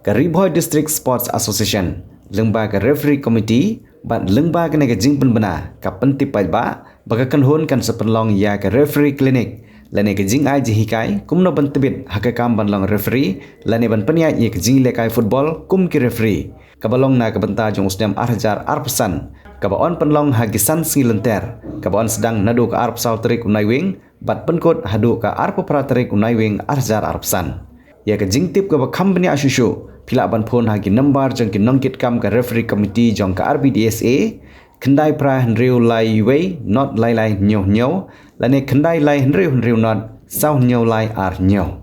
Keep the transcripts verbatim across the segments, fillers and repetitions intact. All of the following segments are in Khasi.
Ka Ri Bhoi District Sports Association lyngba ka Referee Committee bad lyngba kane ka jingpynbna ka pyntip paidbah ba ka kynhun kan sa pynlong ïa ka Referee Clinic lane ka jingai jinghikai kumno ban tbit ha ka kam ban long referee lane ban pynïaid ïa ka jingïalehkai football kum ki referee, kaba long na ka bynta jong u snem ar hajar arphew san, kaba yn pynlong ha ki san sngi lynter, kaba yn sdang naduh ka arphew saw tarik u Naiwieng bad pynkut haduh ka arphew phra tarik u Naiwieng ar hajar arphew san. Ïa ka jingtip kaba kham bniah shuh shuh, phi lah ban phone ha ki number jong ki nongkitkam ka Referee Committee jong ka R B D S A, khyndai phra hynriew lai wei not lai lai hynñiew hynñiew lane khyndai lai hynriew hynriew not saw hynñiew lai ar hynñiew.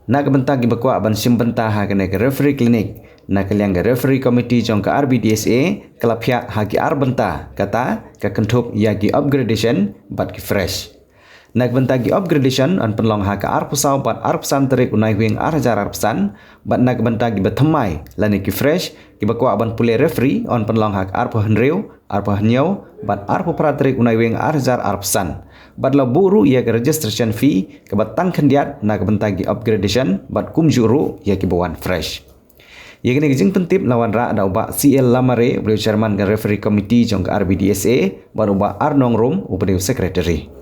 Na ka bynta kiba kwah ban shim bynta ha kane ka Referee Clinic, na ka liang ka Referee Committee jong ka R B D S A ka la phiah ha ki ar bynta, kata ka kynthup ïa ki upgradation bad ki fresh. Na ka bynta ki upgradation yn pynlong ha ka arphew saw bad arphew san tarik u Naiwieng ar hajar arphew san, bad na ka bynta kiba thymmai lane ki fresh kiba kwah ban pule referee yn pynlong ha ka arphew hynriew, arphew hynñiew bad arphew phra tarik u Naiwieng ar hajar arphew san. Bad la buh ruh ïa ka registration fee kaba tang khyndiat na ka bynta ki upgradation bad kumjuh ruh ïa kiba wan fresh. Ïa kane ka jingpyntip la wanrah da u Bah C L Lamare, u ba dei u Chairman ka Referee Committee jong ka R B D S A, bad u Bah R Nongrum, u ba dei u Secretary.